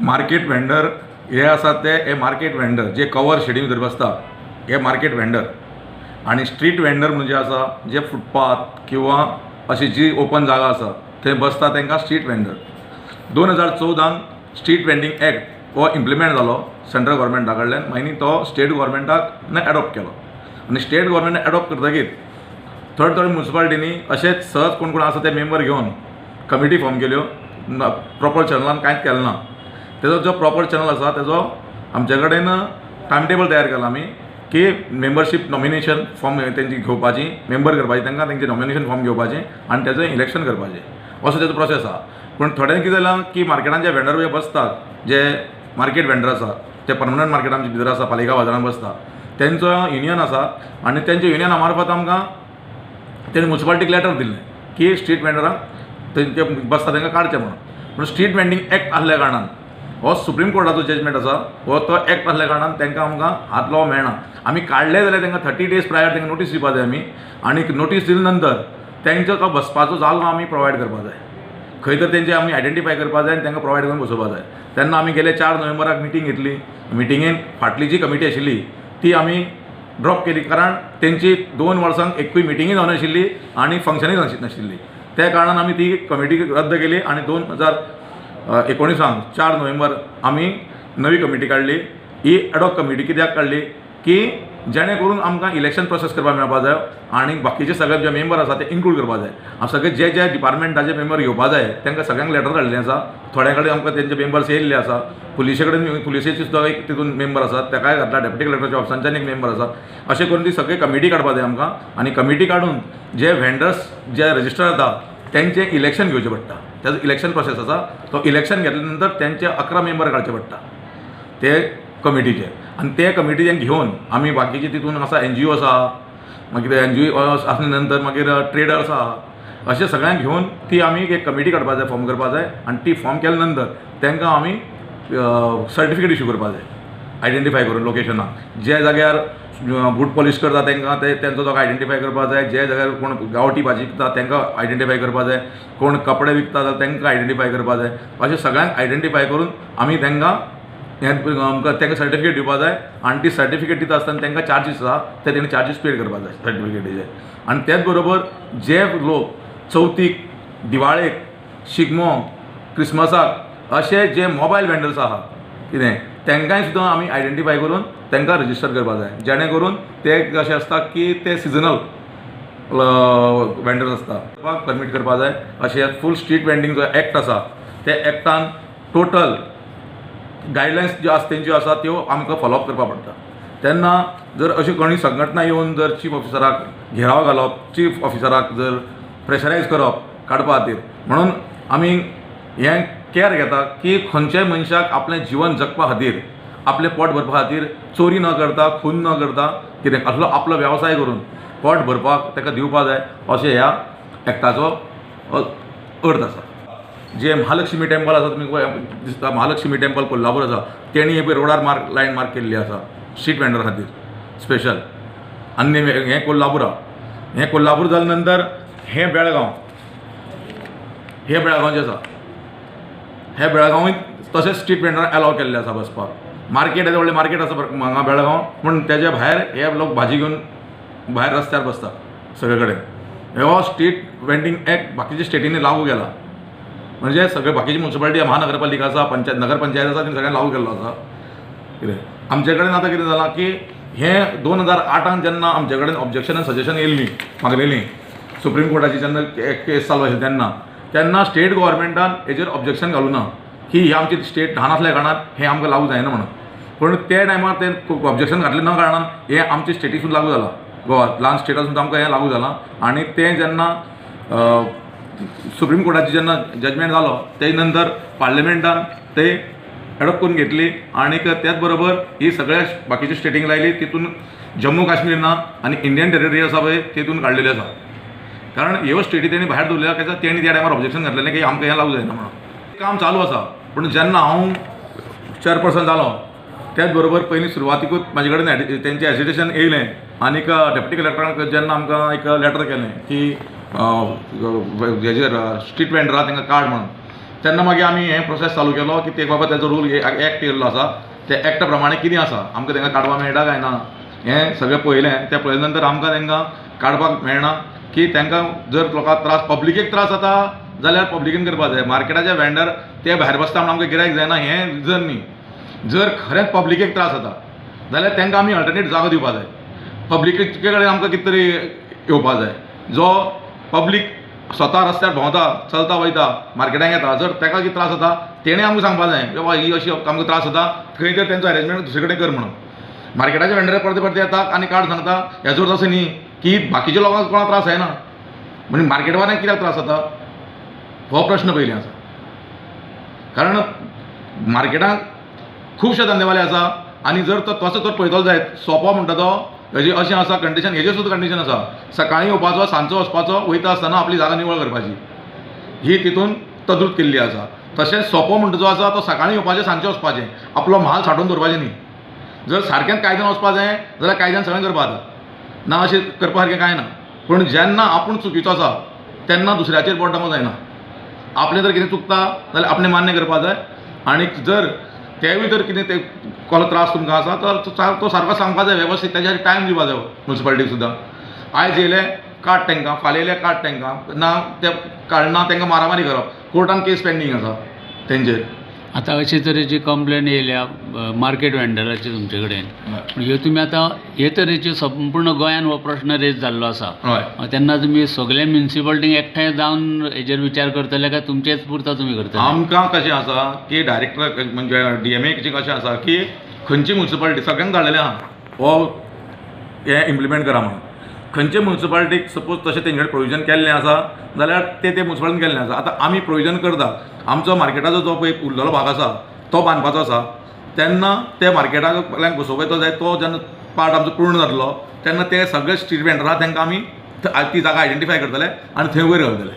Market vendor हे आसात ते हे मार्केट वेंडर जे कवर शेडी भितर बसता हे मार्केट वेंडर आनी स्ट्रीट वेंडर म्हणजे आसा जे फुटपाथ किंवा अशी जी ओपन जागा आसा थंय बसता तांकां street vendor. 2014 street vending act हो इम्प्लिमेंट जालो सेंट्रल गव्हर्मेंटा कडल्यान, मागीर तो स्टेट गव्हर्मेंटाक एडॉप्ट केलो आनी स्टेट गव्हर्मेंटान एडॉप्ट करतकीर थोडे थोडे म्युनिसिपालिटींनी अशेंच सहज कोण कोण आसा ते मेंबर घेवन कमिटी फॉर्म केल्यो, प्रोपर चॅनलान कांयच केलें ना. तेजो जो प्रोपर चॅनल आसा तेजो आमचे कडेन टायम टेबल तयार केला आमी की मेंबरशीप नॉमिनेशन फॉर्म तेंची घेवपाची, मेंबर करपाची, तांकां तेंचे नॉमिनेशन फॉर्म घेवपाचें आनी तेजो इलेक्शन करपाचें, असो तेजो प्रोसेस आसा. पूण थोड्यांक कितें जालां की मार्केटान जे वेंडर बसतात, जे मार्केट वेंडर आसा ते परमनंट मार्केट आमचे भितर आसा, पालिका बाजारान बसता, तेंचो युनियन आसा आनी तेंच्या युनियना मार्फत आमकां तेणी म्युनिसिपालिटीक लेटर दिल्लें की स्ट्रीट वेंडरांक तेंचे बसता तांकां काडचें म्हणून. पूण स्ट्रीट वेंडींग एक्ट आसल्या कारणान हो सुप्रीम कोर्टाचो जजमेंट आसा, हो तो एक्ट आसल्या कारणान तांकां आमकां हात लावंक मेळना. आमी काडले जाल्यार तांकां 30 डेज प्रायर तांकां नोटीस दिवपा जाय आमी, आनी नोटीस दिले नंतर तांचो बसपाचो जागो आमी प्रोवायड करपा जाय, खंय तर तेंचे आमी आयडेंटिफाय करपा जाय आनी तांकां प्रोवायड करून बसोवपा जाय. तेन्ना आमी गेले 4 नोव्हेंबराक मिटींग घेतली. मिटिंगेन फाटली जी कमिटी आशिल्ली ती आमी ड्रॉप केली, कारण तेंची 2 वर्सांक एकूय मिटिंगूय जावनाशिल्ली आनी फंक्शनूय नाशिल्ली. त्या कारणान आमी ती कमिटी रद्द केली आनी 2019 4 नोव्हेंबर आमी नवी कमिटी काडली. ही एडॉक कमिटी कित्याक काडली की जेणे करून आमकां इलेक्शन प्रोसेस करपाक मेळपा जाय आनी बाकीचे सगळे जे मेंबर आसा ते इन्क्लूड करपा जाय. सगळे जे जे डिपार्टमेंटाचे मेंबर घेवपा जाय तांकां सगळ्यांक लेटर धाडलें आसा. थोड्या कडेन आमकां तेंचे मेंबर्स येयल्ले आसा, पुलिसे कडेन पुलिसेचे सुद्दां एक तितून मेंबर आसा, ताकाय घातला, डेप्युटी कलेक्टराच्या ऑफिसांच्यान एक मेंबर आसा. अशें करून ती सगळी कमिटी काडपा जाय आमकां आनी कमिटी काडून जे वेंडर्स जे रजिस्टर जाता तेंचें इलेक्शन घेवचें पडटा. तेजो इलेक्शन प्रोसेस आसा, तो इलेक्शन घेतल्या नंतर तेंचे 11 मेंबर काडचे पडटा ते कमिटीचे, आनी ते कमिटीचे घेवन आमी बाकीचे तितून आसा एनजीओ आसा, मागीर एनजीओ आसल्या नंतर मागीर ट्रेडर्स आसा, अशें सगळ्यांक घेवन ती आमी एक कमिटी काडपा जाय, फॉर्म करपा जाय आनी ती फॉर्म केल्या नंतर तांकां आमी सर्टिफिकेट इशू करपा जाय आयडेंटिफाय करून लोकेशनाक, जे जाग्यार बूट पॉलीश करता तांकां ते तेंचो जागो आयडेंटिफाय करपा जाय, जे जाग्यार कोण गांवठी भाजी विकता तांकां आयडेंटिफाय करपा जाय, कोण कपडे विकता जाल्यार तांकां आयडेंटिफाय करपा जाय. अशें सगळ्यांक आयडेंटिफाय करून आमी तांकां हें आमकां तांकां सर्टिफिकेट दिवपा जाय आनी ती सर्टिफिकेट दिता आसतना तांकां चार्जीस आसा ते तेणी चार्जीस पेड करपा जाय सर्टिफिकेटीचे. आनी त्याच बरोबर जे लोक चवथीक, दिवाळेक, शिगमो, क्रिसमसाक अशे जे मोबायल वेंडर्स आहा कितें तांकांय सुद्दां आमी आयडेंटिफाय करून तांकां रजिस्टर करपा जाय, जेणे करून ते कशें आसता की ते सिजनल वेंडर्स आसता परमीट करपा जाय. अशें फूल स्ट्रीट वेंडींग जो एक्ट आसा त्या एक्टान टोटल गायडलायन्स ज्यो आसा तेंच्यो आसा त्यो आमकां फॉलोअप करपा पडटा. तेन्ना जर अशी कोणी संघटना येवन जर चीफ ऑफिसराक घेराव घालप, चीफ ऑफिसराक जर प्रेशरायज करप काडपा खातीर, म्हणून आमी हें केअर घेता की खंयच्याय मनशाक आपलें जिवन जगपा खातीर, आपलें पोट भरपा खातीर चोरी न करता, खून न करता, कितें असलो आपलो वेवसाय करून पोट भरपाक ताका दिवपा जाय, अशें ह्या एक्टाचो अर्थ आसा. जे महालक्ष्मी टेम्पल आसा तुमी दिसता, महालक्ष्मी टेम्पल कोल्हापूर आसा, तेणी पळय रोडार मार्क लायन मार्क केल्ली आसा स्ट्रीट वेंडर खातीर स्पेशल. आनी हें कोल्हापुरा, हें कोल्हापूर जाल्या नंतर हें बेळगांव, हें बेळगांवचें आसा. हे बेळगांवूय तशेंच स्ट्रीट वेंडर एलाव केल्ले आसा बसपाक. मार्केट येदें व्हडलें मार्केट आसा हांगा बेळगांव, पूण तेज्या भायर हे लोक भाजी घेवन भायर रस्त्यार बसता सगळे कडेन. हो स्ट्रीट वेंडींग एक्ट बाकीच्या स्टेटींनी लागू केला, म्हणजे सगळे बाकीची म्युनिसिपालिटी, महानगरपालिका आसा, पंचायत, नगरपंचायत आसा, तेणी सगळ्यांक लागू केल्लो आसा. कितें आमचे कडेन आतां कितें जालां की हें 2008 जेन्ना आमचे कडेन ऑब्जेक्शन आनी सजेशन येयल्लीं मागलेलीं सुप्रीम कोर्टाची जेन्ना केस चालू आशिल्ली तेन्ना, तेन्ना स्टेट गव्हर्मेंटान हेजेर ऑब्जेक्शन घालूं ना की ही आमची स्टेट ल्हान आसल्या कारणान हें आमकां लागू जायना म्हणून. पूण त्या टायमार ते ऑब्जेक्शन घातलें ना कारणान हें आमचे स्टेटीसून लागू जालां, गोवा ल्हान स्टेटासून आमकां हें लागू जालां. आनी तें जेन्ना सुप्रीम कोर्टाची जेन्ना जजमेंट जालो ते नंतर पार्लमेंटान ते एडॉप्ट करून घेतली आनी त्याच बरोबर ही सगळ्या बाकीच्या स्टेटींक लायली. तितून जम्मू काश्मीर ना आनी इंडियन टेरिटरी आसा पळय तितून काडलेली आसा, कारण ह्यो स्टेटी तेणी भायर दवरलेल्या कित्याक तेणी त्या टायमार ऑब्जेक्शन घातलेलें की आमकां हें लागू जायना म्हणून. काम चालू आसा, पूण जेन्ना हांव चेअरपर्सन जालो त्याच बरोबर पयलीं सुरवातीकूच म्हाजे कडेन तेंचें एजिटेशन येयलें आनीक डेप्युटी कलेक्टरान जेन्ना आमकां एक लेटर केलें की हेजेर स्ट्रीट वेंडरा तांकां काड म्हणून, तेन्ना मागीर आमी हें प्रोसेस चालू केलो की ते बाबा तेजो रूल एक्ट येयल्लो आसा, ते एक्टा प्रमाणे कितें आसा, आमकां तांकां काडपाक मेळटा काय ना हें सगळें पळयलें. तें पळयले नंतर आमकां तांकां काडपाक मेळना की तांकां जर लोकांक त्रास, पब्लिकेक त्रास जाता जाल्यार पब्लिकेन करपाक जाय. मार्केटाचे वेंडर ते भायर बसता म्हणून आमकां गिरायक जायना हें रिजन न्ही. जर खरेंच पब्लिकेक त्रास जाता जाल्यार तांकां आमी अल्टरनेट जागो दिवपाक जाय. पब्लिके कडेन आमकां कितें तरी येवपाक जाय. जो पब्लीक स्वता रस्त्यार भोंवता, चलता वयता, मार्केटाक येता, जर ताका कितें त्रास जाता तेणें आमकां सांगपाक जाय बाबा ही अशी आमकां त्रास जाता, खंय तर तेंचो अरेंजमेंट दुसरे कडेन कर म्हणून. मार्केटाचे वेंडर परते परते येता आनी कार्ड सांगता, हेजो अर्थ असो न्ही की बाकीच्या लोकांक कोणाक त्रास जायना, म्हणजे मार्केटवाल्यांक कित्याक त्रास जाता हो प्रश्न पयलीं आसा. कारण मार्केटांत खुबशे धंदेवाले आसा आनी जर तो तसो तर पळयतलो जायत सोंपो म्हणटा तो हेजी अशें आसा कंडिशन, हेजेर सुद्दां कंडिशन आसा. सकाळीं येवपाचो, सांजचो वचपाचो, वयता आसतना आपली जागा निवळ करपाची ही तितून तद्रूत केल्ली आसा. तशेंच सोंपो म्हणटा जो आसा तो सकाळीं येवपाचें, सांजचें वचपाचें, आपलो म्हाल सांठोवन दवरपाचें न्ही. जर सारकें कायद्यान वचपा जाय जाल्यार कायद्यान सगळें करपा जाता, ना अशें करपा सारकें कांय ना. पूण जेन्ना आपूण चुकीचो आसा तेन्ना दुसऱ्याचेर बोट दामूंक जायना. आपलें जर कितें चुकता जाल्यार आपणें मान्य करपा जाय आनी जर तेवूय जर कितें ते कसलो त्रास तुमकां आसा तर तो सारको सांगपा जाय वेवस्थीत, तेज्या टायम दिवपा जाय म्युनिसिपालिटीक सुद्दां. आयज येयले काड तांकां, फाल्यां येयले काड तांकां, ना ते काडना तांकां मारामारी करप, कोर्टान केस पेंडींग आसा तेंचेर. आतां अशे तरेची कंप्लेन येयल्या मार्केट वेंडराची तुमचे कडेन, ह्यो तुमी आतां हे तरेच्यो संपूर्ण गोंयान हो प्रश्न रेज जाल्लो आसा, हय, तेन्ना तुमी सगळे म्युनिसिपालिटींक एकठांय जावन हेजेर विचार करतले काय तुमचेच पुरता तुमी करतले? आमकां कशें आसा की डायरेक्टर म्हणजे डीएमएचें कशें आसा की खंयची म्युनिसिपालिटी सगळ्यांक धाडलेलें आहा हो हें इम्प्लिमेंट करा म्हणून. खंयचे म्युनिसिपालिटीक सपोज तशें तेंचे कडेन प्रोविजन केल्लें आसा जाल्यार ते ते म्युनिसिपालिटीन केल्लें आसा. आतां आमी प्रोविजन करता, आमचो मार्केटाचो जो पळय उरलेलो भाग आसा तो बांदपाचो आसा, तेन्ना ते मार्केटाक बसोवपाचो जाय तो जेन्ना पार्ट आमचो पूर्ण जातलो तेन्ना ते सगळे स्ट्रीट वेंडर आहा तांकां आमी ती जागा आयडेंटिफाय करतले आनी थंय वयर घालतले.